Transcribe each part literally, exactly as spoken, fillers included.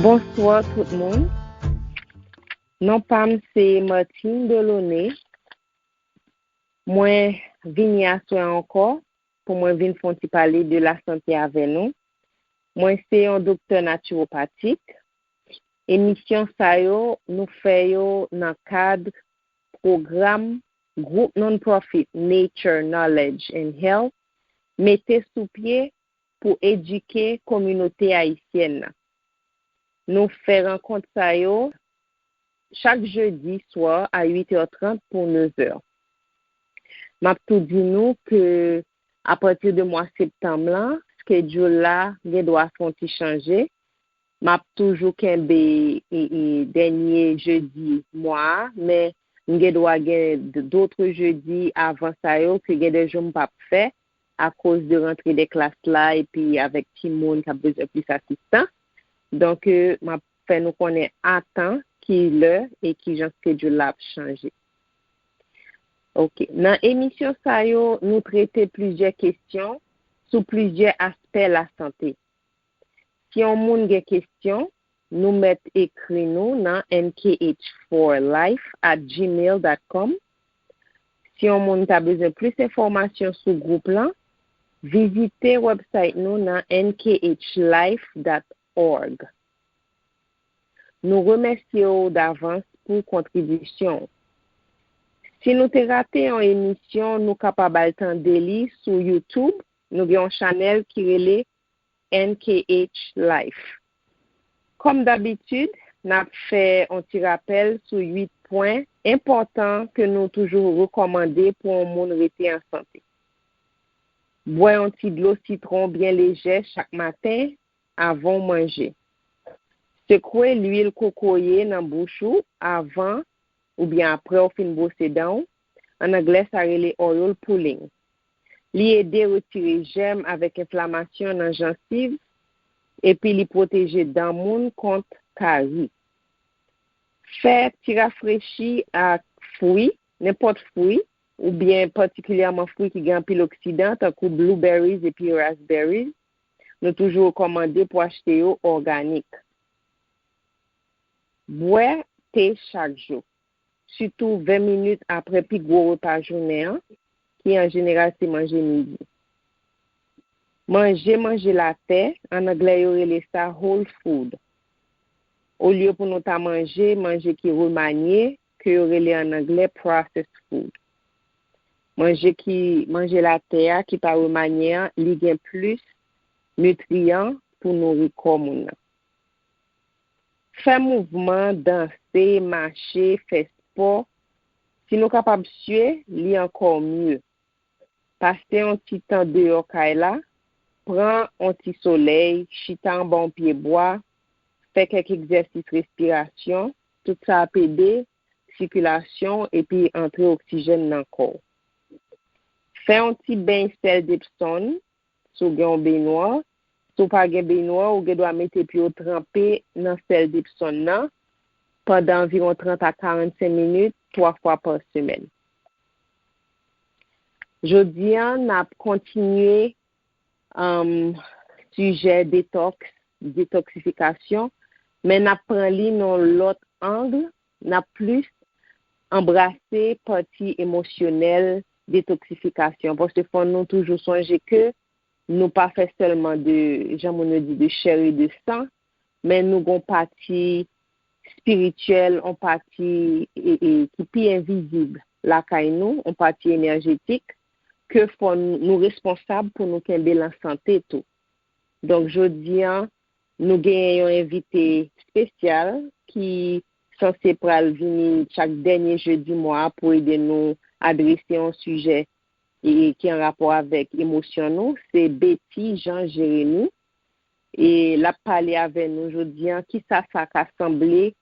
Bonswa tout moun. Non pa m se Martine Delaunay. Mwen vini aswè ankò pou mwen vin fè yon ti pale de lasante avè nou. Mwen se yon doktè natiwopatik. Emisyon sa yo, nou fè yo nan kad pwogram gwoup non-profit Nature, Knowledge and Health mete sou pye pou edike kominote ayisyèn nan. Nou fè rankont sa yo chak jedi swa a uit è trant pou nèf è. M ap tou di nou ke apati de mwa septanm lan, schedule la gen dwa fè yon ti chanje. M ap toujou kenbe e, e, dènye jedi mwa a, men m gen dwa gen d- dotre jedi avan sa yo ke gen de jou m p ap fè akoz de rantre de klas la epi avèk timoun k ap bezwen plis asistans. Donk, euh, m ap fè nou konnen a tan ki lè e ki jan schedule la ap chanje. Ok. Nan emisyon sa yo, nou trete plizyè kesyon sou plizyè aspè lasante. Si yon moun gen kesyon, nou mèt ekri nou nan N K H four life at gmail dot com. Si yon moun ta bezwen plis enfòmasyon sou gwoup lan, vizite website nou nan N K H life dot org. Nou remèsye w davans pou kontribisyon w. Si nou te rate yon emisyon, nou kapab al tande li sou YouTube. Nou gen yon chanèl ki rele N K H Life. Kòm dabitid, n ap fè yon ti rapèl sou uit pwen enpòtan ke nou toujou rekòmande pou yon moun rete an sante. Bwè yon ti dlo sitwon byen lejè chak maten avan w manje. Sekwe lwil kokoye nan bouch ou avan oubyen apre w fin bwose dan w. An anglè, sa rele oil pulling. Li ede retire jèm avèk enflamasyon nan jansiv, epi li pwoteje dan moun kont kari. Fè ti rafrechi ak fwi, nenpòt fwi, oubyen patikilyèman fwi ki gen anpil oksidan, tankou blueberries epi raspberries. Nou toujou rekòmande pou achte yo òganik. Bwè te chak jou, sitou ven minit apre pi gwo repa jounen an, ki an jeneral se manje midi. Manje manje latè, an anglè yo rele sa whole food. Olye pou nou ta manje manje ki remanye, ke yo rele an anglè processed food. Manje ki manje latè a ki pa remanye an, li gen plis nitriyan pou nouri kò moun nan. Fè mouvman, danse, mache, fè spò. Si nou kapab sye, li ankò mye. Pase yon ti tan deyò kay la, pran yon ti solèy, chita anba yon pye bwa, fè kèk egzèsis respirasyon, tout sa ap ede sikilasyon epi antre oksijèn nan kò w. Fè yon ti beny sèl Depsonn, si w gen yon benwa. Si w pa gen benwa, ou gen dwa mete pye w tranpe nan sèl Depsonn nan pandan anviwon trant a karannsenk minit, twa fwa pa semèn. Jodi a, n ap kontinye, um, sijè detoks, detoksifikasyon, men n ap pran li nan lòt ang, n ap plis anbrase pati emosyonèl detoksifikasyon, paske fò nou toujou sonje ke nou pa fè sèlman de, jan moun yo di, de chair et de sang, men nou gon pati espirityèl, on pati e, e, ki pi envizib lakay nou, on pati enèjetik, ke fò n- nou responsab pou nou kenbe l an sante tou. Donk, jodi a, nou genyen yon envite espesyal ki sanse pral vini chak dènye jedi mwa a pou ede nou adrese yon sijè e ki an rapò avèk emosyon nou. Se Betty Jean Jérémy. E l ap pale avè nou jodi a, kisa sa ka sanble,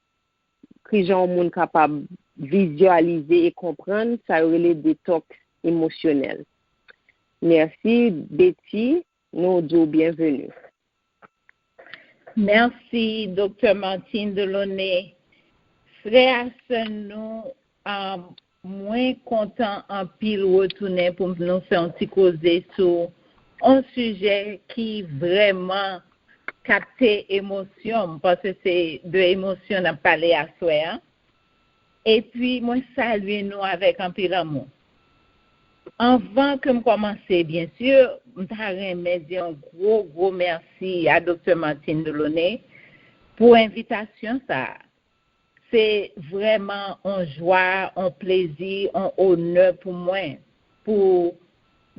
kijan yon moun kapab vizyalize e konprann sa yo rele detoks emosyonèl. Mèsi, Betty, nou di w byenveni. Mèsi, Doktè Martine Delaunay. Frè a sè nou, um, mwen kontan anpil retounen pou nou fè yon ti koze sou yon sijè ki vrèman kapte emosyon m, paske se de emosyon n ap pale aswè a. Epi mwen salye nou avèk anpil lanmou. Anvan ke m kòmanse, byen si, m ta renmen di yon gwo, gwo mèsi a Doktè Martine Delaunay pou envitasyon sa a. Se vrèman yon jwa, yon plezi, yon onè pou mwen, pou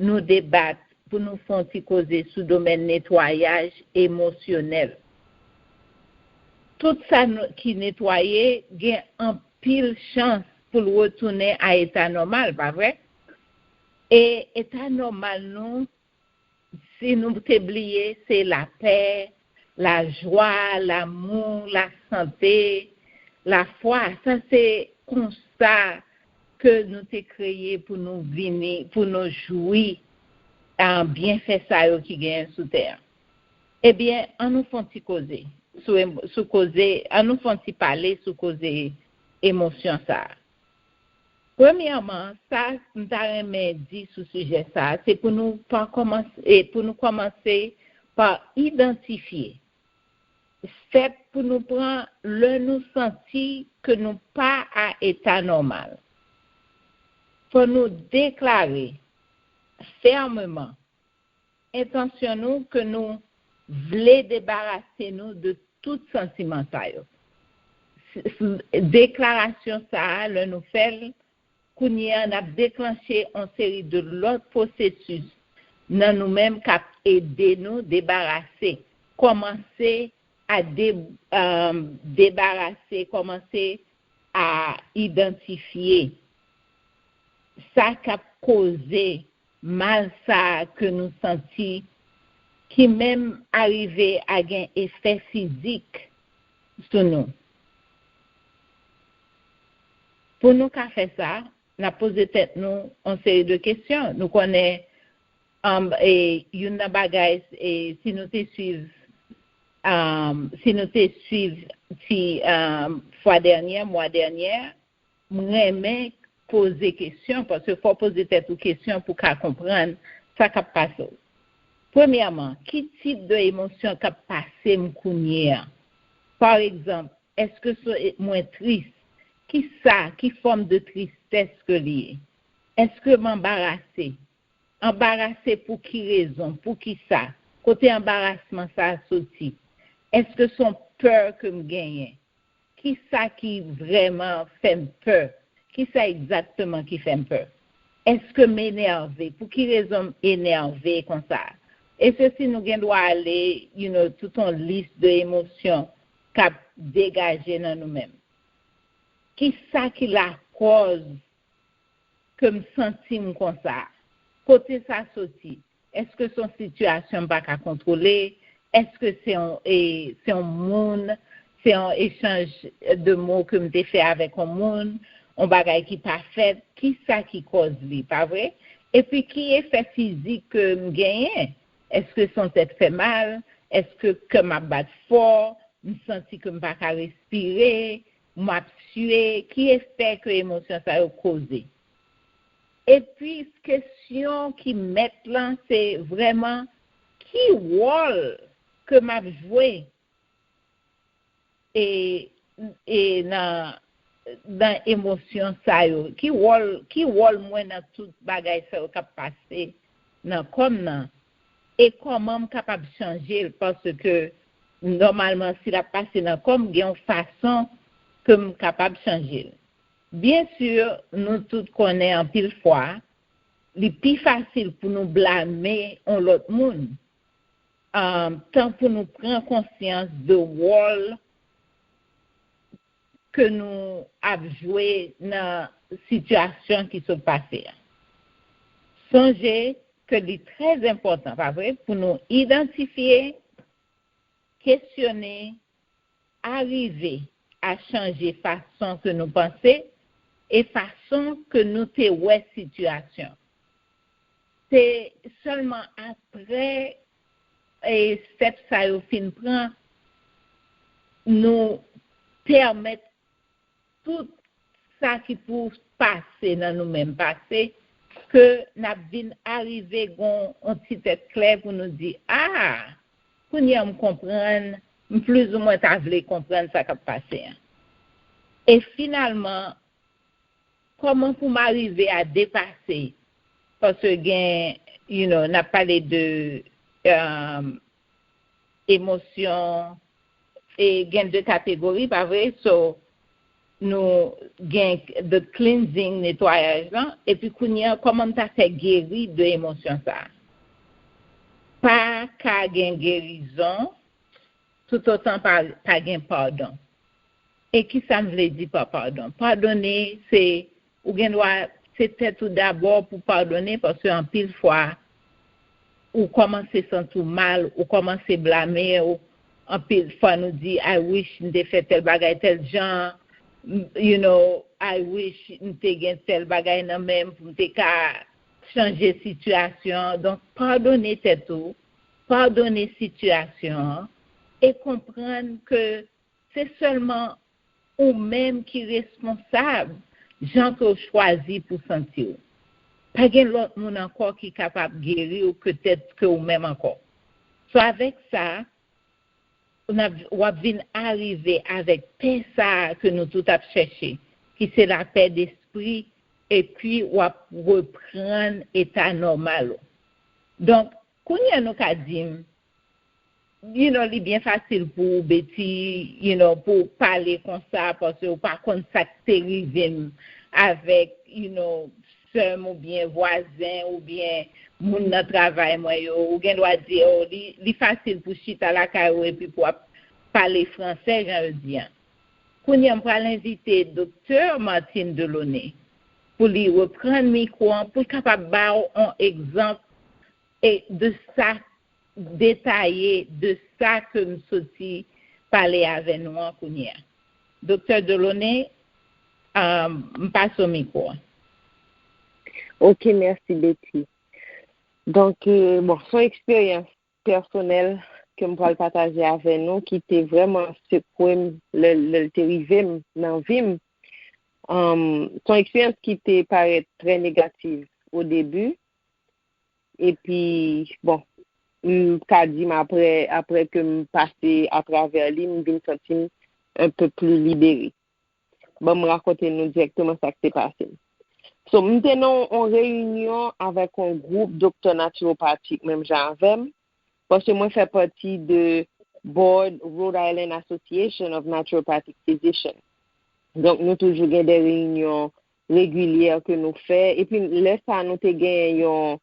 nou debat, pou nou fè yon ti koze sou domèn netwayaj emosyonèl. Tout sa nou, ki netwaye gen anpil chans pou l retounen a eta nòmal, pa vre? E eta nòmal nou, si nou te bliye, se lapè, lajwa, lanmou, lasante, lafwa. Sa se konsa ke nou te kreye pou nou vini, pou nou jwi a byenfè sa yo ki genyen sou tè a. Ebyen, an nou fè yon ti koze sou, sou koze, an nou fè yon ti pale sou koze emosyon sa a. Premyèman, sa m ta renmen di sou sijè sa a, se pou nou pa kòmanse, e pou nou kòmanse pa idantifye stèp pou nou pran lè nou santi ke nou pa a eta nòmal. Fò nou deklare fèmeman entansyon nou ke nou vle debarase nou de tout santiman sa yo. S-, s-, deklarasyon sa a, lè nou fè l, kounye a, n ap deklanche yon seri de lòt pwosesis nan nou menm k ap ede nou debarase, kòmanse a de-, um, debarase, kòmanse a idantifye sa k ap koze mal sa a ke nou santi, ki menm arive a gen efè fizik sou nou. Pou nou ka fè sa, n ap poze tèt nou yon seri de kesyon. Nou konnen, um, e, youn nan bagay, e, si nou te swiv, um, si nou te swiv ti, um, fwa dènyè, mwa dènyè, m renmen poze kesyon, paske fò w poze tèt ou kesyon pou w ka konprann sa k ap pase w. Premyèman, ki tip de emosyon k ap pase m kounye a? Pa egzanp, èske se, mwen tris? Ki sa, ki fòm de tristès ke li ye? Èske m anbarase? Anbarase pou ki rezon? Pou ki sa? Kote anbarasman sa a soti? Èske se yon pè ke m genyen? Ki sa ki vrèman fè m pè? Ki sa egzakteman ki fè m pè? Èske m enève? Pou ki rezon m enève konsa? E se si nou gen dwa ale, you know, tout yon lis de emosyon k ap degaje nan nou menm. Ki sa ki lakòz ke m santi m konsa? Kote sa soti? Èske se yon sitiyasyon m pa ka kontwole? Èske se yon, e, se yon moun, se yon echanj de mo ke m te fè avèk yon moun, yon bagay ki pa fèt? Ki sa ki kòz li, pa vre? Epi ki efè fizik ke m genyen? Èske se yon tèt fè mal? Èske kè m ap bat fò? M santi ke m pa ka respire, m ap sye, ki efè ke emosyon sa yo koze? Epi, kesyon ki mèt lan, se vrèman ki wòl ke m ap jwe e, e nan, nan emosyon sa yo? Ki wòl, ki wòl mwen nan tout bagay sa yo k ap pase nan kò m nan? E kòman m kapab chanje l? Paske, nòmalman, si l ap pase nan kò m, gen yon fason ke m kapab chanje l. Byen si, nou tout konnen anpil fwa, li pi fasil pou nou blame yon lòt moun, um, tan pou nou pran konsyans de wòl ke nou ap jwe nan sitiyasyon ki sot pase a. Sonje ke li trè enpòtan, pa vre, pou nou idantifye, kesyone, arive a chanje fason ke nou panse e fason ke nou te wè sitiyasyon. Se sèlman apre, e, stèp sa yo fin pran, nou pèmèt tout sa ki pou pase nan nou menm pase, ke n ap vin arive gon yon ti tèt klè pou nou di, a, Kounye a m konprann, m plizoumwen ta vle konprann sa k ap pase an. E finalman, kòman pou m arive a depase? Paske gen, you know, n ap pale de um, emosyon, e gen de kategori, pa vre? So, nou gen the cleansing, netwayaj lan, epi kounye a, kòman m ta fè geri de emosyon sa a? Pa ka gen gerizon toutotan pa, pa gen padon. E ki sa m vle di pa padon? Padone, se, ou gen dwa, se tèt ou dabò pou padone, paske anpil fwa, ou kòmanse santi w mal, ou kòmanse blame w. Anpil fwa nou di, "I wish m te fè tèl bagay tèl jan, m- you know, I wish m te gen tèl bagay nan men m pou m te ka chanje sitiyasyon an." Donk, padone tèt ou, padone sitiyasyon an, e konprann ke se sèlman ou menm ki responsab jan ke w chwazi pou santi w. Pa gen lòt moun ankò ki kapab geri w petèt ke ou menm ankò. So, avèk sa, w ap vin arive avèk pè sa a ke nou tout ap chèche, ki se lapè despri, epi w ap reprann eta nòmal ou. Donk, kounye a nou ka di m, you know, li byen fasil pou ou, Betty, you know, pou w pale konsa, paske ou pa konn sa k te rive m avèk, you know, sè m oubyen vwazen oubyen moun nan travay mwen yo. Ou gen dwa di, "Oh, li, li fasil pou chita lakay ou epi pou w ap pale fransè jan yo di an." Kounye a, m pral envite Doktè Martine Delaunay pou li reprann mikwo an, pou l kapab ba w yon egzanp e de sa, detaye de sa ke m soti pale avè nou an kounye a. Doktè Delaunay, um, m pase w mikwo a. Ok, mèsi, Betty. Donk, euh, bon, se yon eksperyans pèsonèl ke m pral pataje avè nou ki te vrèman sekwe m lè, lè l te rive m nan vi m. Um, se yon eksperyans ki te parèt trè negatif o debi. Epi, bon, m ka di m apre, apre ke m pase atravè li, m vin santi m un peu plus libérée. Ban m rakonte nou dirèkteman sa k te pase m. So, m te nan yon reyinyon avèk yon gwoup doktè natiwopatik menm jan avè m, paske mwen fè pati de board Rhode Island Association of Naturopathic Physicians. Donk, nou toujou gen de reyinyon regilyè ke nou fè. Epi, lè sa a, nou te gen yon,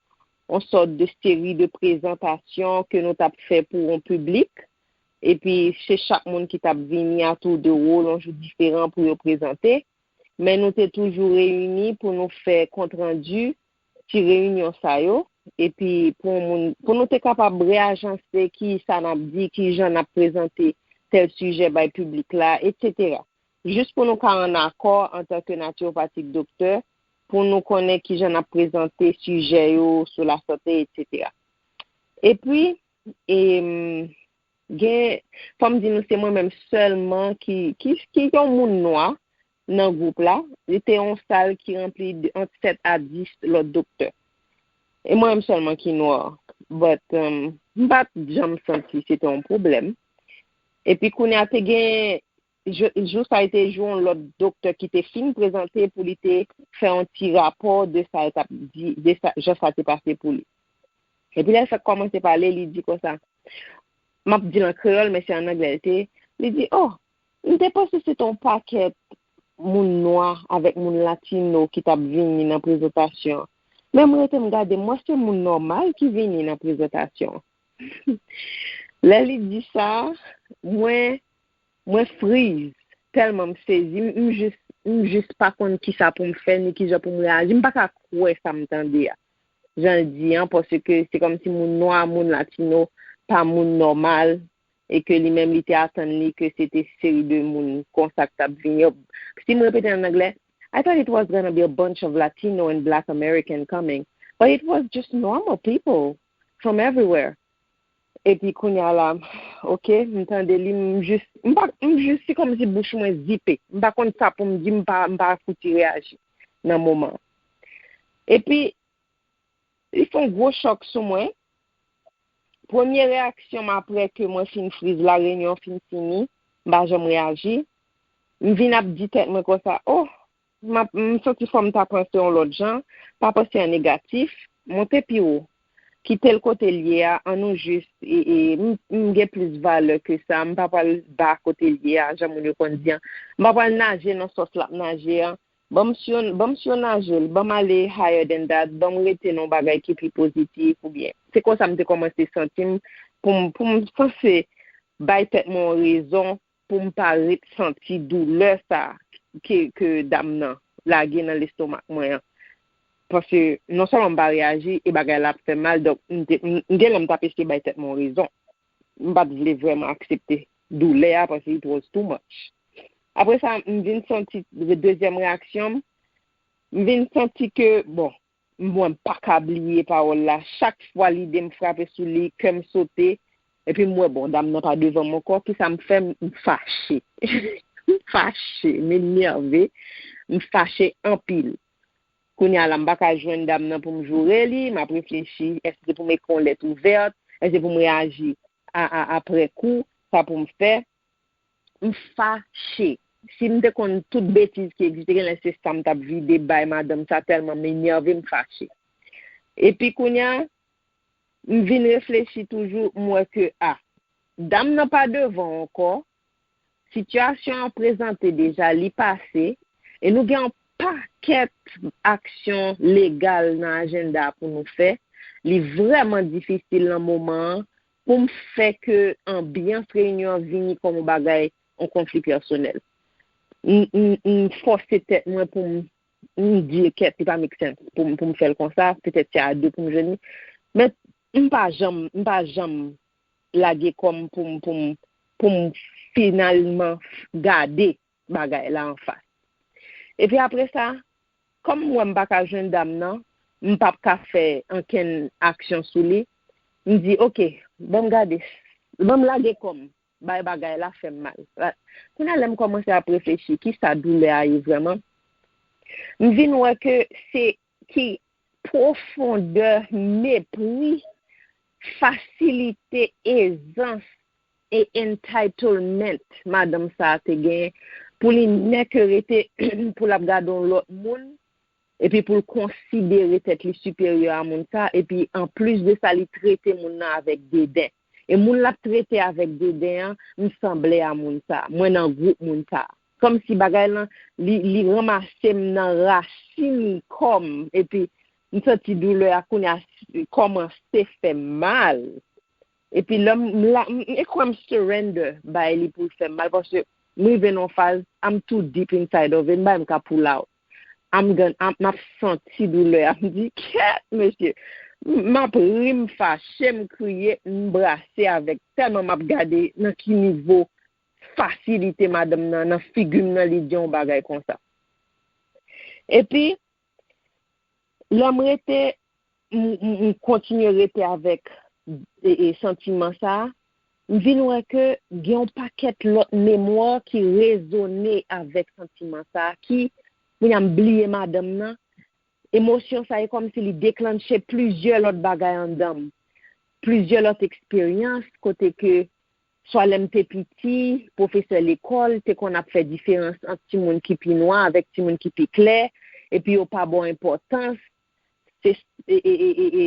yon sòt de seri de prezantasyon ke nou t ap fè pou yon piblik. Epi, se chak moun ki t ap vini a tour de rôle, yon jou diferan pou yo prezante. Men nou te toujou reyini pou nou fè kontrandi ti reyinyon sa yo, epi pou yon moun, pou nou te kapab reajanse ki sa n ap di, ki jan n ap prezante tèl sijè bay piblik la, etsetera. Jis pou nou ka ann akò antanke natiwopatik doktè, pou nou konnen ki jan n ap prezante sijè yo sou lasante, etsetera. Epi, e, gen, fò m di nou, se mwen menm sèlman ki, ki, ki yon moun nwa nan gwoup la. Li te yon sal ki ranpli de ant sèt a dis lòt doktè. E mwen menm sèlman ki nwa. But, um, m pa t janm santi se te yon pwoblèm. Epi kounye a te gen, jou sa a te jou yon lòt doktè ki te fin prezante pou li te fè yon ti rapò de sa l t ap di, de sa, jan sa te pase pou li. Epi lè l fèk kòmanse pale, li di konsa, m ap di l an kreyòl, men se an anglè l te, li di, oh, m te panse se te yon pakèt moun nwa avèk moun latino ki t ap vini nan prezantasyon an. Men m rete m gade, m wè se moun nòmal ki vini nan prezantasyon an. Lè li di sa, mwen, mwen friz, tèlman m sezi, m, m jis, m jis pa konn kisa pou m fè, ni kijan pou m reyaji, m pa ka kwè sa m tande a. Jan l di an, paske se kòmsi moun nwa, moun latino, pa moun nòmal, e ke li menm li te atann li ke se te seri de moun konsa k t ap vini. Si m repete an anglè, I thought it was gonna be a bunch of Latino and Black American coming, but it was just normal people from everywhere. Epi kounye a la, ok, m tande li, m jis, m pa, m jis, se kòmsi bouch mwen zipe. M pa konn sa pou m di, m pa, m pa fouti reyaji nan moman an. Epi, li fè yon gwo chòk sou mwen, premye reyaksyon m apre ke mwen fin friz la, reyinyon an fin fini, m pa janm reyaji. M vin ap di tèt mwen konsa, oh, m ap, m santi fò m ta panse yon lòt jan, pa panse an negatif, monte pi wo. Kite l kote l ye a, an nou jis, e, e, m, m gen plis valè ke sa, m pa pral ba kote l ye a, jan moun yo konn di an. M pa pral naje nan sòs l ap naje an. Ban m syo, ban m syo naje l, ban m ale higher than that, ban m rete nan yon bagay ki pi pozitif oubyen. Se konsa m te kòmanse santi m pou m, pou m sanse bay tèt mwen yon rezon pou m pa ret santi doulè sa ke, ke dam nan lage nan lestomak mwen an. Paske non sèlman m pa reyaji e bagay la ap fè m mal, donk m te, m, m gen lè m t ap eseye bay tèt mwen yon rezon. M pa t vle vrèman aksepte doulè a paske it was too much. Apre sa, m vin santi dezyèm reyaksyon m, m vin santi ke, bon, mwen m pa ka bliye pawòl la. Chak fwa lide m frape sou li, kè m sote, epi m wè, bon, dam nan pa devan m ankò, kisa m fè? M fache. M fache, m enève, m fache anpil. Kounye a la, m pa ka jwenn dam nan pou m joure li, m ap reflechi, èske se pou m ekri yon lèt ouvèt, èske se pou m reyaji a, a, aprè kou, sa pou m fè. M fache. Si m te konn tout betiz ki egziste, genlè se sa m t ap vide bay madanm sa, tèlman m enève, m fache. Epi kounye a, m vin reflechi toujou, m wè ke, a, dam nan pa devan w ankò, sitiyasyon an prezante deja, li pase, e nou gen yon pakèt aksyon legal nan ajanda pou nou fè. Li vrèman difisil nan moman an pou m fè ke anbyans reyinyon an vini kòm yon bagay, yon konfli pèsonèl. M, m, m fòse tèt mwen pou m, m di, kèt, li pa make sense pou m, pou m fè l konsa, petèt se a de pou m jwenn li. Men m pa janm, m pa janm lage kò m pou m, pou m, pou m finalman gade bagay la anfas. Epi apre sa, kòm m wè m pa ka jwenn dam nan, m p ap ka fè ankenn aksyon sou li, m di, oke, ban m gade, ban m lage kò m, bay bagay la fè m mal. Kounye a lè m kòmanse ap reflechi, kisa doulè a ye vrèman? M vin wè ke se ki pwofondè mepri, fasilite, ezans e entitlement madanm sa a te genyen pou li nèke rete pou l ap gade yon lòt moun, epi pou l konsidere tèt li siperyè a moun sa, epi anplis de sa, li trete moun nan avèk deden. E moun l ap trete avèk deden an, m sanble a moun sa, mwen nan gwoup moun sa. Kòmsi bagay lan, li, li ranmase m nan rasin kò m, epi m santi doulè a kounye a kòmanse fè m mal. Epi lè m la, m, e kwè m surrender bay li pou l fè m mal, paske m rive nan yon faz, I'm too deep inside of it, m pa menm ka pull out. I'm gonna, I'm, m ap santi doulè a. M di, kèt, mesye. M ap ri, m fache, m kriye, m brase avèk. Tèlman m ap gade nan ki nivo fasilite madanm nan, nan figi m nan, li di yon bagay konsa. Epi, lè m rete, m, m, m kontinye rete avèk e, e, santiman sa a, m vin wè ke gen yon pakèt lòt memwa ki rezone avèk santiman sa a, ki, kounye a m bliye madanm nan, emosyon sa a, e kòmsi li deklanche plizyè lòt bagay anndan m, plizyè lòt eksperyans, kote ke swa lè m te piti, pwofesè lekòl te konn ap fè diferans ant timoun ki pi nwa avèk timoun ki pi klè, epi yo pa ba w enpòtans, se, e, e, e, e, e,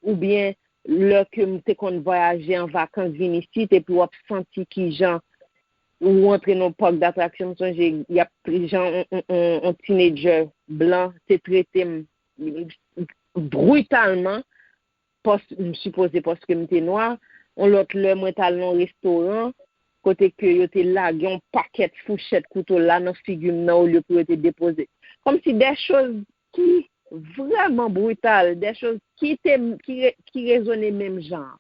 oubyen lè ke m te konn vwayaje an vakans vin isit, epi w ap santi kijan ou antre nan yon park datraksyon, m sonje y ap, jan on, on, on, on teenager blan te trete m britalman, pòs, m sipoze paske m te nwa. On lòt lè, mwen t al nan yon restoran, kote ke yo te lage yon pakèt fouchèt kouto la nan figi m nan, olye pou yo te depoze. Kòmsi de choz ki vrèman brital, de choz ki te, ki re-, ki rezone menm jan,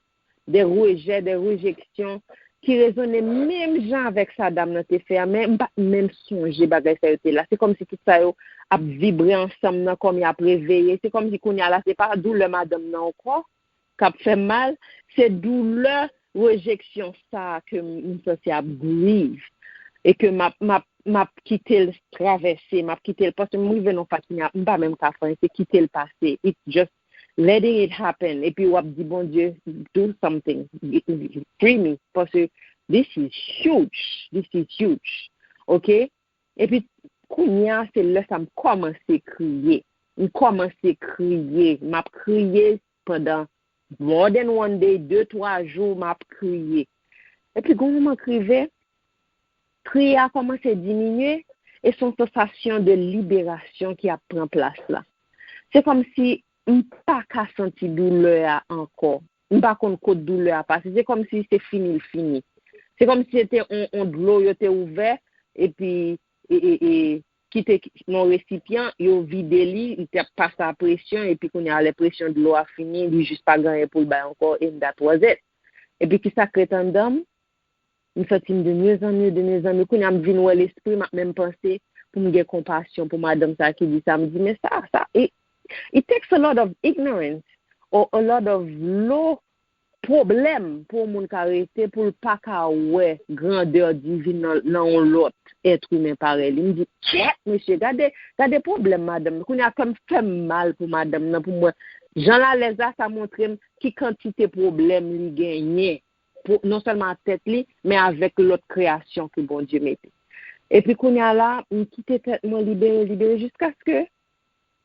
de rejè, de rejeksyon, ki rezone menm jan avèk sa dam nan te fè a, men m pa t menm sonje bagay sa yo te la. Se kòmsi tout sa yo ap vibre ansanm nan kòm y ap reveye. Se kòmsi kounye a la, se pa doulè madanm nan ankò k ap fè m mal, se doulè rejeksyon sa a ke m, m santi ap grieve e ke m ap, m ap, m ap kite l travèse, m ap kite l, paske m rive nan yon faz kounye a, m pa menm ka fè anyen, se kite l pase. It just, letting it happen, epi w ap di, "Bondye, do something, free me, paske this is huge, this is huge." Ok? Epi kounye a, se lè sa m kòmanse kriye. M kòmanse kriye. M ap kriye pandan more than one day, de, twa jou, m ap kriye. Epi gon moman k rive, kriye a kòmanse diminye, e se yon sansasyon de liberasyon ki ap pran plas la. Se kòmsi m pa ka santi doulè a ankò. M pa konn kot doulè a pase. Se kòmsi se fini l fini. Se kòmsi se te yon, yon dlo yo te ouvè, epi e, e, e, kite nan resipyan, yo vide li, li te ap pase a presyon, epi kounye a lè presyon dlo a fini, li jis pa gen anyen pou l bay ankò, and that was it. Epi ki sa k ret anndan m? M santi m de mieux en mieux, de mieux en mieux. Kounye a m vin wè lespri m ap menm panse pou m gen konpasyon pou madanm sa ki di sa. M di, "Men sa, sa, it, it takes a lot of ignorance or a lot of low pwoblèm pou yon moun ka rete, pou l pa ka wè grandè divin nan, nan yon lòt èt imen parèy li." M di, "Kèt, mesye, gade, gade pwoblèm madanm nan." Kounye a, kè m fè m mal pou madanm nan, pou m wè jan l alèz la, sa montre m ki kantite pwoblèm li genyen, pou, non sèlman ak tèt li, men avèk lòt kreyasyon ke Bondye mete. Epi kounye a la, m kite tèt mwen libere, libere, jiskaske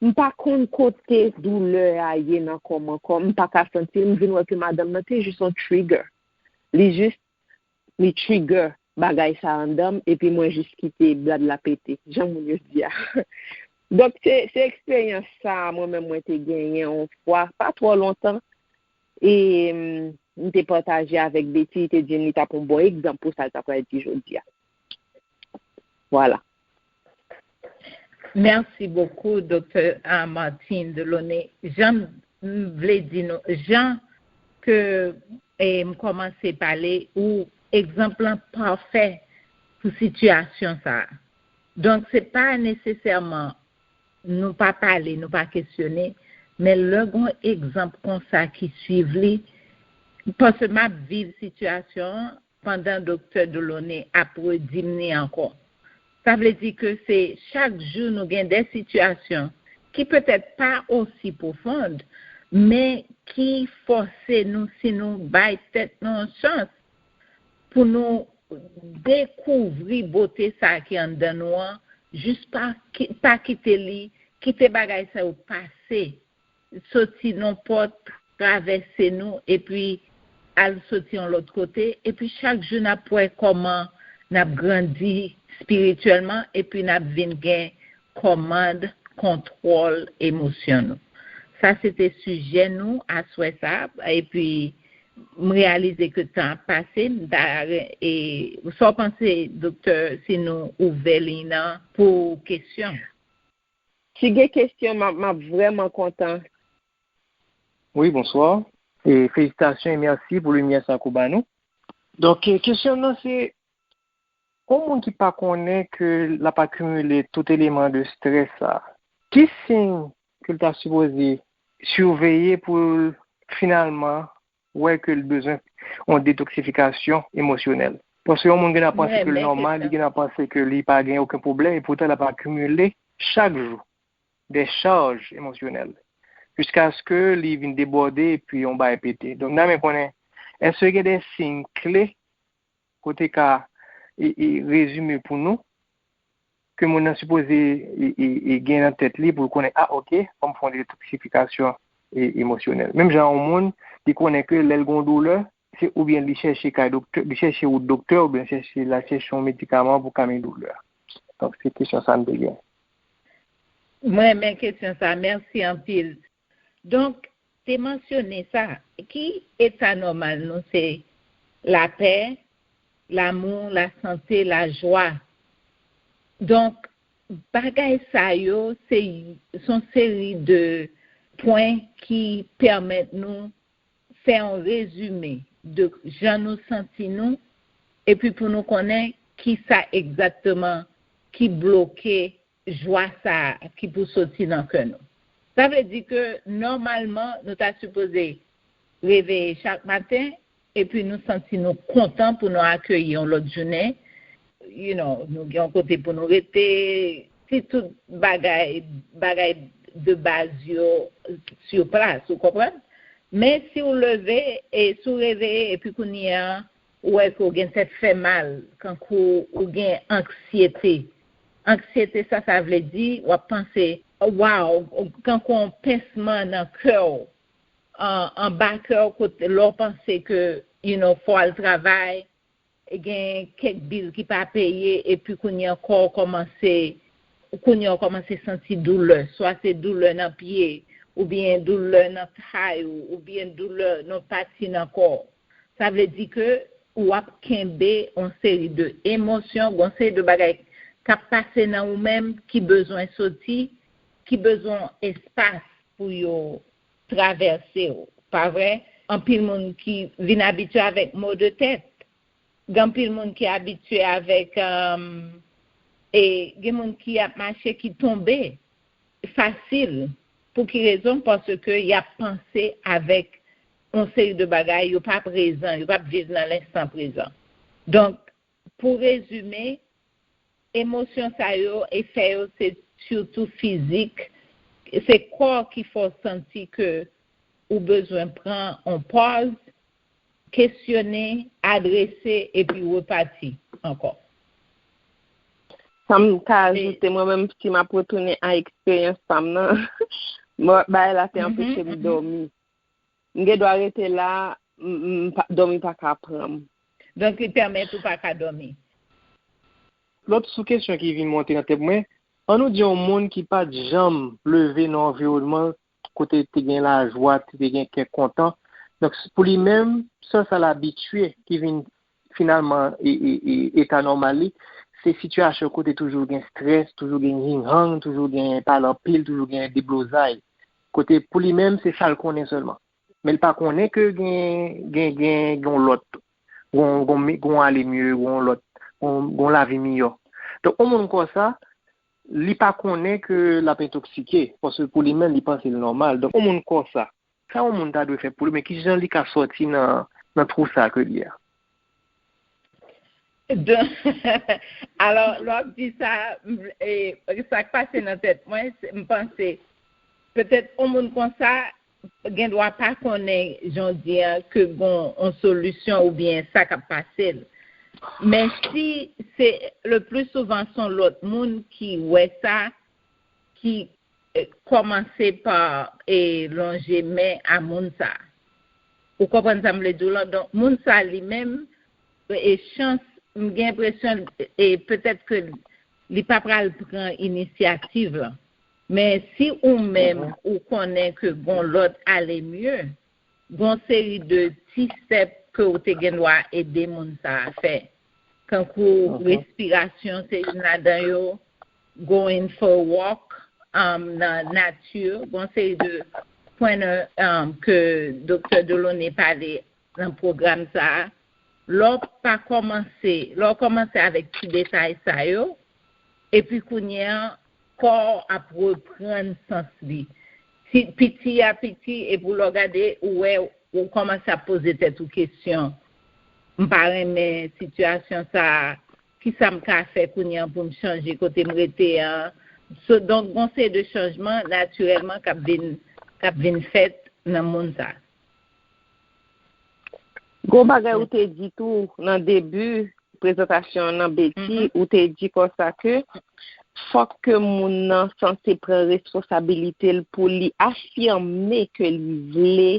m pa konn kote doulè a ye nan kò m ankò. M pa ka santi l. M vin wè ke madanm nan te jis yon trigger. Li jis, li trigger bagay sa anndan m, epi mwen jis kite blad la pete, jan moun yo di a. Donk, se, se eksperyans sa a, mwen menm, mwen te genyen yon fwa, pa twò lontan, e m, m te pataje avèk Betty, li te di m li t ap yon bon egzanp pou sa l t ap pral di jodi a. Vwala. Merci beaucoup, Doktè Martine Delaunay. Jan m vle di nou, jan ke e, m kòmanse pale, ou egzanp lan pafè pou sitiyasyon sa a. Donk, se pa nesesèman nou pa pale, nou pa kesyone, men lè gon egzanp konsa ki swiv li, paske m ap viv sitiyasyon an, pandan Doktè Delaunay ap redi m li ankò. Sa vle di ke se chak jou nou gen de sitiyasyon ki petèt pa osi pwofond, men ki fòse nou, si nou bay tèt nou yon chans, pou nou dekouvri bote sa ki anndan nou an, jis pa, pa kite li, kite bagay sa yo pase, soti nan pòt, travèse nou, epi al soti yon lòt kote, epi chak jou n ap wè kòman n ap grandi espirityèlman, epi n ap vin gen kòmand, kontwòl emosyon nou. Sa se te sijè nou aswè sa, epi m reyalize ke tan ap pase, m ta, e, sa w panse, Doktè, si nou ouvè liy nan pou kesyon? Si gen kesyon, m ap, m ap vrèman kontan. Wi, bonswa. E felisitasyon e mèsi pou limyè sa ke w ba nou. Donk, kesyon m nan se, yon moun ki pa konnen ke l ap akimile tout eleman de strès sa, ki siy ke l ta sipoze siveye pou l finalman wè ke l bezwen yon detoksifikasyon emosyonèl? Paske yon moun gen a panse ke l nòmal, li gen a panse ke li pa gen okenn pwoblèm, epoutan l ap akimile chak jou de chaj emosyonèl, jiskaske li vin debòde epi yon bagay pete. Donk, n a renmen konnen, èske gen de siy kle kote ka e, e, rezime pou nou ke moun nan sipoze e, e, e, gen nan tèt li pou l konnen, a, oke, fò m fè yon detoksifikasyon e, emosyonèl. Menm jan yon moun, li konnen ke lè l gen yon doulè, se oubyen li chèche kay doktè, li chèche wout doktè, oubyen chèche, l al chèche yon medikaman pou kalme doulè a. Donk, se kesyon sa m te gen. M renmen kesyon sa. Mèsi anpil. Donk, te mansyone sa. Ki eta nòmal nou se lapè, lanmou, lasante, lajwa. Donk, bagay sa yo se, se yon seri de pwen ki pèmèt nou fè yon rezime de jan nou santi nou, epi pou nou konnen ki sa egzakteman ki bloke jwa sa a ki pou soti nan kè nou. Sa vle di ke nòmalman nou ta sipoze reveye chak maten, epi nou santi nou kontan pou nou akeyi yon lòt jounen. You know, nou gen yon kote pou nou rete, si tout bagay, bagay de baz yo sou plas, ou konprann? Men si w leve, e si w reveye, epi kounye a, ou wè ke w gen tèt fè mal, kankou ou gen anksyete. Anksyete, sa, sa vle di, w ap panse, waw, kankou yon pensman nan kè w, an, anba kè w, kote lè w panse ke, you know, fò w al travay, e gen kèk bil ki pa peye, epi kounye a kò w kòmanse, kounye a w kòmanse santi doulè. Swa se doulè nan pye, oubyen doulè nan tay ou, oubyen doulè nan pati nan kò w. Sa vle di ke w ap kenbe yon seri de emosyon, yon seri de bagay k ap pase nan ou menm ki bezwen soti, ki bezwen espas pou yo travèse w. Pa vre? Anpil moun ki vin abitye avèk mo de tèt. Gen anpil moun ki abitye avèk, um, e gen moun ki ap mache ki tonbe fasil. Pou ki rezon? Paske y ap panse avèk yon seri de bagay, yo pa prezan, yo pa viv nan lenstan prezan. Donk, pou rezime, emosyon sa yo, efè yo, se sitou fizik. Se kò ki fè w santi ke ou bezwen pran yon pòz, kesyone, adrese, epi repati ankò. Sa m ka ajoute, mwen menm, si m ap retounen a eksperyans pa m nan, bagay la te anpeche m dòmi. M gen dwa rete la, dòmi pa ka pran m. Donk, li pèmèt ou pa ka dòmi. Lòt sou kesyon ki vin monte nan tèt mwen, ann nou di yon moun ki pa t janm leve nan yon anviwònman kote te gen lajwa, te gen kè kontan. Donk, pou li menm, sa, sa l abitye ki vin finalman eta nòmal li, se sitiyasyon kote toujou gen strès, toujou gen hing-hang, toujou gen pale anpil, toujou gen deblozay. Kote pou li menm, se sa l konnen sèlman. Men l pa konnen ke gen gen gen gen yon lòt, gen yon ale mye, gen yon lòt, gen yon lavi miyò. Donk, yon moun konsa, li pa konnen ke l ap entòksike, paske pou li menm, li panse l nòmal. Donk, yon moun konsa, sa yon moun ta dwe fè pou li, men kijan li ka sòti nan nan twou sa ke li a? Alò, lè w ap di sa, sa k pase nan tèt mwen, m panse, petèt, yon moun konsa, gen dwa pa konnen, jan w di a, ke gen yon solisyon oubyen sa k ap pase l. Men si se, le pli souvan, se yon lòt moun ki wè sa, ki kòmanse pa lonje men a moun sa. Ou konprann sa m vle di w lan? Donk, moun sa li menm, e chans, m gen enpresyon, e petèt ke li pa pral pran inisyativ lan. Men si ou menm, ou konnen ke gen yon lòt ale mye, gen yon seri de ti step ke ou te gen dwa ede moun sa a fè. Kankou respirasyon, se youn ladan yo, going for a walk, um, nan nati, gen yon seri de pwen, um, ke Doktè Delaunay pale nan pwogram sa a. Lè w pa kòmanse, lè w kòmanse avèk ti detay sa yo, epi kounye a, kò w ap reprann sans li. Piti a piti, epi lè w gade, ou wè, ou kòmanse ap poze tèt ou kesyon. M pa renmen sitiyasyon sa a, kisa m ka fè kounye a pou m chanje kote m rete a? So, donk, gen yon seri de chanjman natirèlman k ap vin, k ap vin fèt nan moun sa. Gen yon bagay ou te di tou nan debi prezantasyon an nan Betty, ou te di konsa ke fòk ke moun nan sanse pran responsabilite l pou li afime ke li vle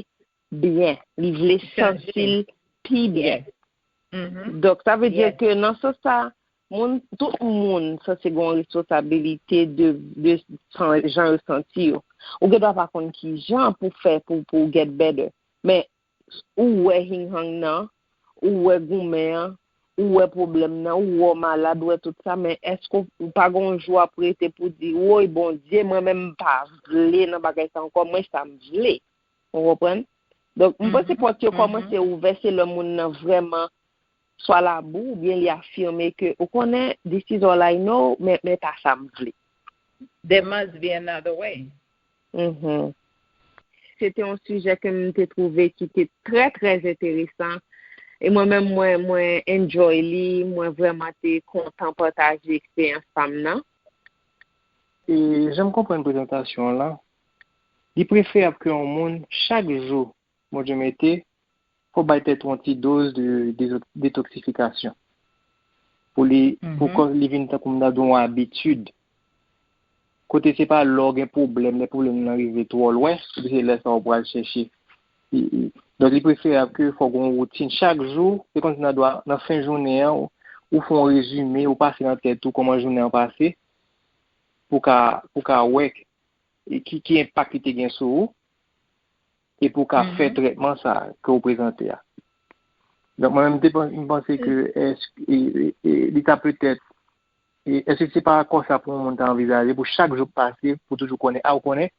byen, li vle santi l pi byen. Donk, sa vle di ke nan sans sa, moun, tout moun sanse gen yon responsabilite de, de jan yo santi yo. Ou gen dwa pa konn kijan pou fè pou, pou get better. Men, ou wè hing-hang nan, ou wè goumen an, ou wè pwoblèm nan, ou wè w malad, ou wè tout sa, men èske w pa gen yon jou w ap rete pou di, woy, Bondye, mwen menm m pa vle nan bagay sa ankò, mwen sa m vle. Ou konprann? Donk, m panse pòt yo kòmanse ouvè se lè moun nan vrèman swa labou oubyen li afime ke, ou konnen, this is all I know, men, men pa sa m vle. There must be another way. Mhm. Se te yon sijè ke m te twouve ki te trè, trè enteresan. E mwen menm, mwen, mwen enjoy li, mwen vrèman te kontan pataje eksperyans pa m nan. E jan m konprann prezantasyon an la, Li preferab ke yon moun, chak jou Bondye mete, fò bay tèt ou yon ti doz de, de detoksifikasyon. Pou li, pou kò li vin tankou m ta di yon abitid. Kote se pa lè w gen pwoblèm, lè pwoblèm nan rive twò lwen, epi se lè sa w pral chèche. Donk, li preferab ke fò w gen yon woutin chak jou, se kòmsi nan, nan fen jounen an, ou, ou fè yon rezime, ou pase nan tèt ou kòman jounen an pase, pou ka, pou ka wè ki, ki enpak li te gen sou ou, e pou w ka fè trètman sa ke w prezante a. Donk, mwen menm, m te pan- m panse ke èske, e, e, e, li ta petèt, e, èske se pa konsa pou yon moun ta anvizaje, pou chak jou k pase, pou toujou konnen, a, ou konnen,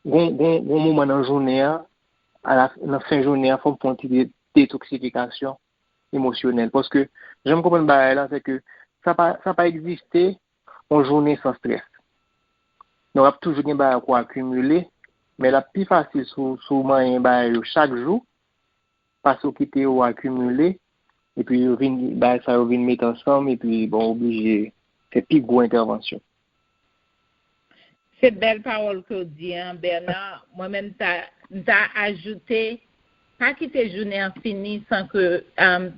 gon, gon, gon moman nan jounen an, a la, nan fen jounen an, fò m fè yon ti de- detoksifikasyon emosyonèl. Paske, jan m konprann bagay la, se ke sa pa, sa pa egziste yon jounen san strès. Donk, ap toujou gen bagay pou akimile, men l ap pi fasil si w, si w manyen bagay yo chak jou, pase w kite yo akimile, epi yo vin, bagay sa yo vin met ansanm, epi, bon, w oblije fè pi gwo entèvansyon. Se bèl pawòl ke w di an, Bernard. Mwen menm, m ta, m ta ajoute, pa kite jounen an fini san ke, um,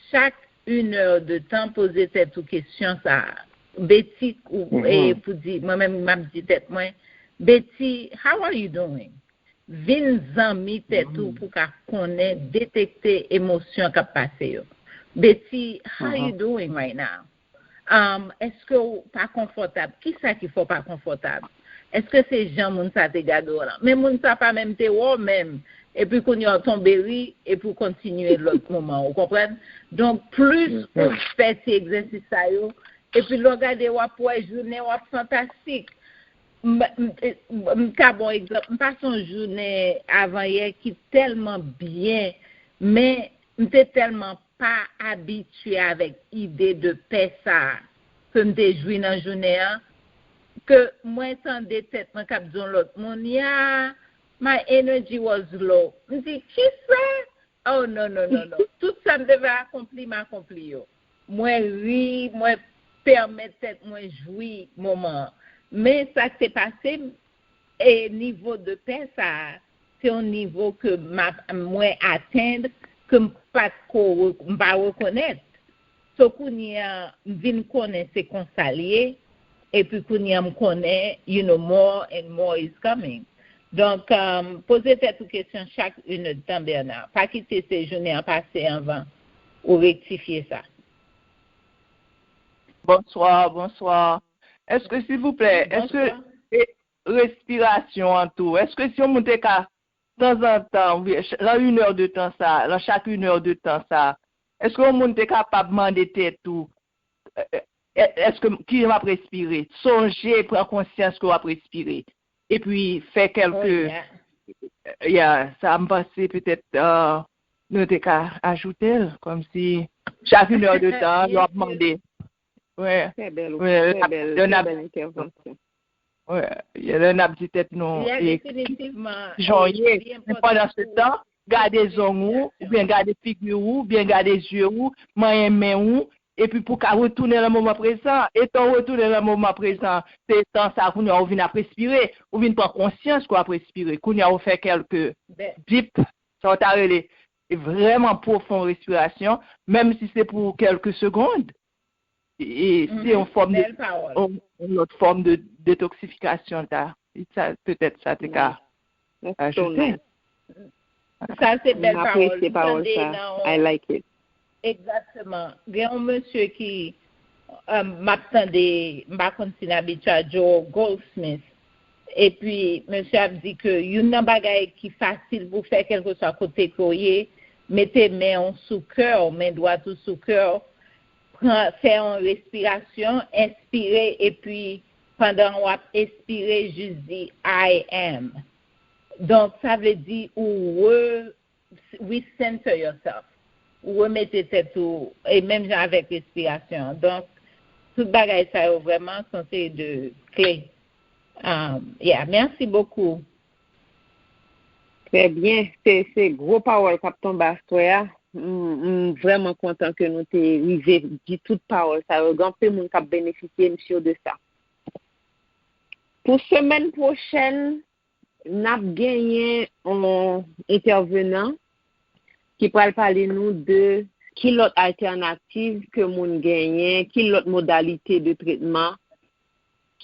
chak inè de tan, poze tèt ou kesyon sa a. Betty, ou, e, pou di, mwen menm, m ap di tèt mwen, Betty, how are you doing? Vin zanmi tèt ou pou ka konnen, detekte emosyon k ap pase yo. Betty, how you doing right now? Um, èske w pa konfòtab? Kisa ki fè w pa konfòtab? Èske se jan moun sa te gade w lan? Men moun sa pa menm te wè w menm. Epi kounye a w tonbe ri, epi w kontinye lòt moman, ou konprann? Donk, plis ou fè ti egzèsis sa yo, epi lè w gade, w ap wè jounen w ap fantastik. M, m, m, m ka ba w egzanp, m pase yon jounen avan yè ki tèlman byen, men m te tèlman pa abitye avèk ide de pè sa a ke m te jwi nan jounen an, ke mwen tande tèt mwen k ap di yon lòt moun, "Yeah, my energy was low." M di, "Kisa?" Oh, non, non, non, non. Tout sa m te vle akonpli, m akonpli yo. Mwen ri, mwen pèmèt tèt mwen jwi moman an. Men sa k te pase m, e nivo de pè sa a, se yon nivo ke m ap, mwen atenn, ke m pa t ko, m pa rekonèt. So, kounye a, m vin konnen se konsa l ye, epi kounye a, m konnen, you know, more and more is coming. Donk, um, poze tèt ou kesyon chak inèdtan, Bernard. Pa kite se jounen an pase anvan ou rektifye sa. Bonswa, bonswa. Èske, silvouplè, èske e, respirasyon an tou, èske si yon moun te ka tanzantan, nan inè de tan sa, nan chak inè de tan sa, èske yon moun te kapab mande tèt ou, èske kijan m ap respire? Sonje, pran konsyans ke w ap respire. Epi fè kèlke, ya, sa m panse petèt nou te ka ajoute l, kòmsi chak inè de tan, yo ap mande. Wi. Trè bèl, trè bèl, trè bèl entèvansyon. Wi, lè n ap di tèt nou, kijan w ye, men pandan se tan, gade zong ou, oubyen gade figi ou, oubyen gade zye ou, manyen men ou, epi pou w ka retounen nan moman prezan. Etan w retounen nan moman prezan, se tan sa kounye a ou vin ap respire, ou vin pran konsyans ke w ap respire. Kounye a ou fè kèlke deep, sa w ta rele vrèman pwofon respirasyon, menm si se pou kèlke segonn. E se yon fòm de, yon lòt fòm de detoksifikasyon ta. Petèt sa te ka ajoute. Sa se bèl pawòl. M tande nan yon, egzakteman. Gen yon mesye ki, m ap tande, m pa konn si n abitye a, Joe Goldsmith. Epi mesye ap di ke youn nan bagay ki fasil pou fè, kèlkeswa kote ke w ye, mete men w sou kè w, men dwat ou sou kè w, pran, fè yon respirasyon, enspire, epi pandan w ap espire, jis di, "I am." Donk, sa vle di ou re, recenter yourself. Ou remete tèt ou, e menm jan avèk respirasyon an. Donk, tout bagay sa yo vrèman se yon seri de kle. Um, yeah, merci beaucoup. Trè byen. Se, se gwo pawòl k ap tonbe aswè a. M, m vrèman kontan ke nou te rive di tout pawòl sa yo. Gen anpil moun k ap benefisye, m si de sa. Pou semèn pwochèn, N ap genyen yon entèvenan ki pral pale nou de ki lòt altènativ ke moun genyen, ki lòt modalite de tretman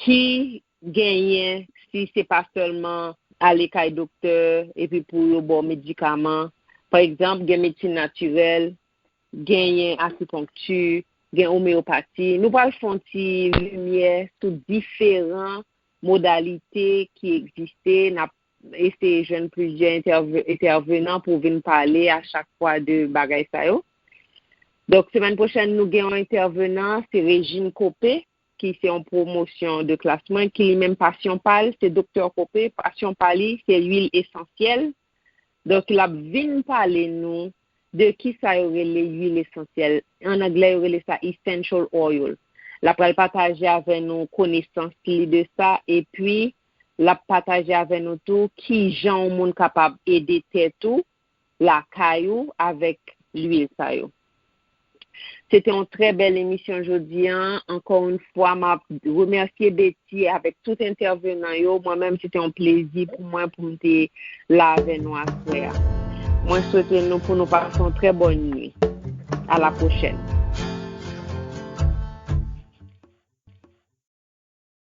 ki genyen si se pa sèlman ale kay doktè epi pou yo ba w medikaman. Pa egzanp, gen medsin natirèl, genyen akiponkti, gen omeyopati. Nou pral fè yon ti limyè sou diferan modalite ki egziste. N ap eseye jwenn plizyè entève- entèvenan pou vin pale a chak fwa de bagay sa yo. Donk, semèn pwochèn, nou gen yon entèvenan, se Régine Copé, ki se yon pwomosyon de klas mwen, ki li menm pasyon pa l, se Doktè Copé, pasyon pa li, se lwil esansyèl. Donk, l ap vin pale nou de ki sa yo rele lwil esansyèl. An anglè, yo rele sa essential oil. L ap pral pataje avè nou konesans li de sa, epi l ap pataje avè nou tou ki jan yon moun kapab ede tèt ou lakay ou avèk lwil sa yo. Se te yon trè bèl emisyon jodi an. Ankò yon fwa, m ap remèsye Betty avèk tout entèvenan yo. Mwen menm, se te yon plezi pou mwen pou m te la avè nou aswè a. Mwen swete nou pou nou pase yon trè bòn nwi. A la pwochèn.